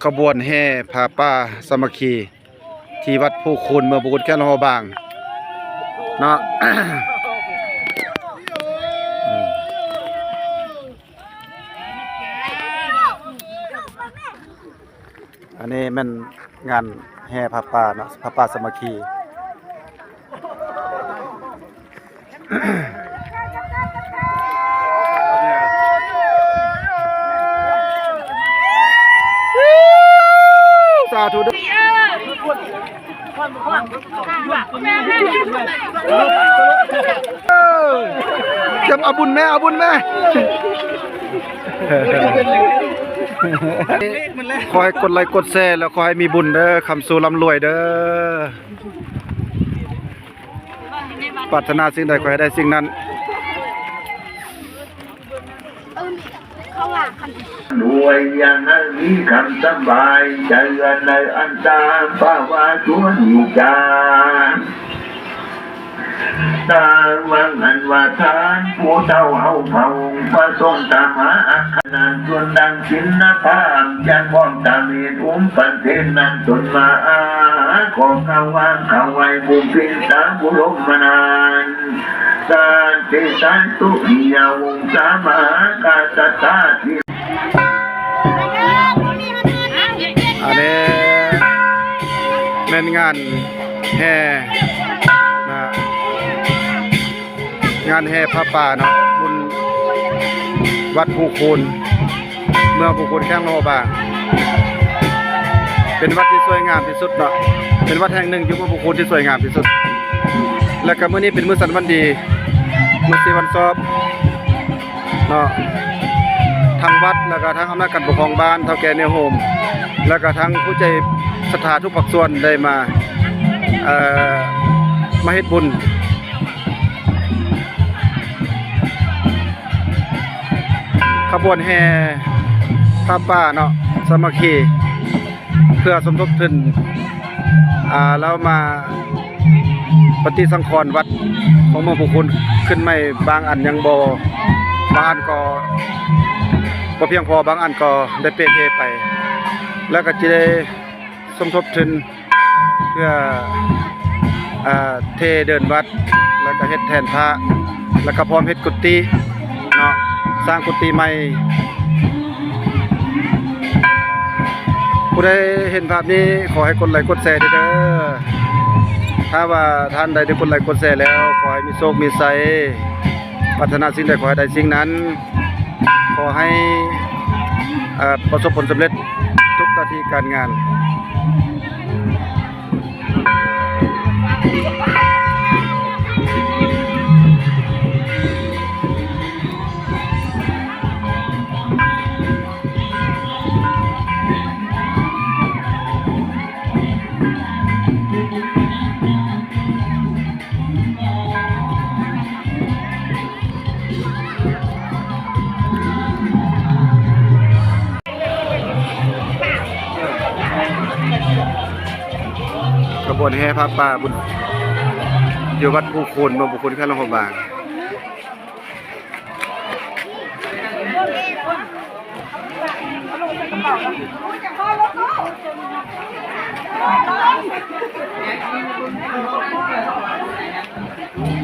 ຂະບວນແຫ່ຜ້າປ່າສາມັກຄີ ທີ່ວັດພູຄູນ ເມືອງພູຄູນ ແຂວງຫຼວງພະບາງເນາະ. ອັນນີ້ແມ່ນງານແຫ່ຜ້າປ່າເນາະ ຜ້າປ່າສາມັກຄີ. ສາທຸເດີ ເອີ ຈຳເອົາບຸນແມ້ ເອົາບຸນແມ້. ຂໍໃຫ້ກົດໄລກົດແຊ ແລ້ວຂໍໃຫ້ມີບຸນເດີ ຄ້ຳຊູ່ລ່ຳລວຍເດີ. ປາດຖະໜາສິ່ງໃດຂໍໃຫ້ໄດ້ສິ່ງນັ້ນ. ລວຍຢ່າງໃຫ້ມີຄຳສະບາຍໃຈ ອັນໃດອັນຕາມພາວາສວນນິຈາ ຕາວັງອັນວ່າທ່ານຜູ້ເຖົ້າເຮົາພະອົງປະສົງຕາມຫາອັກຂະນານ ສ່ວນດັ່ງສິນນະພາບ ຈາກພ້ອມຕາເມດອຸມປັນເທນນັ້ນ ຕົນມາອາ ຂໍກາວວາງເຂົ້າໄວ້ບຸມພິນຕາບຸລົມມະນານ ສານເຕຊານສຸລິຍະວົງສາມະຫາກາສັດຖາທິ ອັນນີ້ແມ່ນງານແຫ່ນະ ງານແຫ່ຜ້າປ່າເນາະ ບຸນວັດພູຄູນ ເມືອງພູຄູນ ແຂວງຫຼວງພະບາງ ເປັນວັດທີ່ສວຍງາມທີ່ສຸດເນາະ ເປັນວັດແຫ່ງໜຶ່ງຢູ່ເມືອງພູຄູນທີ່ສວຍງາມທີ່ສຸດ. ແລ້ວກໍມື້ນີ້ເປັນມື້ສັນວັນດີ ມື້ສີວັນຊອບເນາະ ທາງວັດ ແລ້ວກໍທາງອຳນາດການປົກຄອງບ້ານ ເຖົ້າແກ່ແນວໂຮມ ແລ້ວກໍທາງຜູ້ໃຈສັດທາທຸກພາກສ່ວນໄດ້ມາ ເອີ ມາເຮັດບຸນ ຂະບວນແຫ່ຜ້າປ່າເນາະ ສາມັກຄີ ເພື່ອສົມທົບທຶນ ອ່າ ລາວມາປະຕິສັງຂອນວັດຂອງເມືອງພູຄູນຂຶ້ນໃໝ່ ບາງອັນຍັງບໍ່ ບາງອັນກໍບໍ່ພຽງພໍ ບາງອັນກໍໄດ້ເປ່ເພໄປ ແລ້ວກໍຈະໄດ້ ສົມທົບທຶນເພື່ອ ເອີ ເທເດີ່ນວັດ ແລ້ວກະເຮັດແທ່ນພະ ແລ້ວກະພ້ອມເຮັດກຸຕິເນາະ ສ້າງກຸຕິໃໝ່. ຜູ້ໃດເຫັນພາບນີ້ ຂໍໃຫ້ກົດໄລກົດແຊເດີ. ຖ້າວ່າທ່ານໃດໄດ້ກົດໄລກົດແຊແລ້ວ ຂໍໃຫ້ມີໂຊກມີໄຊ ປາດຖະໜາສິ່ງໃດ ຂໍໃຫ້ໄດ້ສິ່ງນັ້ນ. ຂໍໃຫ້ ເອີ ປະສົບຜົນສຳເລັດທຸກໜ້າທີ່ການງານ. ຂະບວນແຫ່ຜ້າປ່າບຸນ ຢູ່ວັດພູຄູນ ເມືອງພູຄູນ ແຂວງຫຼວງພະບາງ. ເ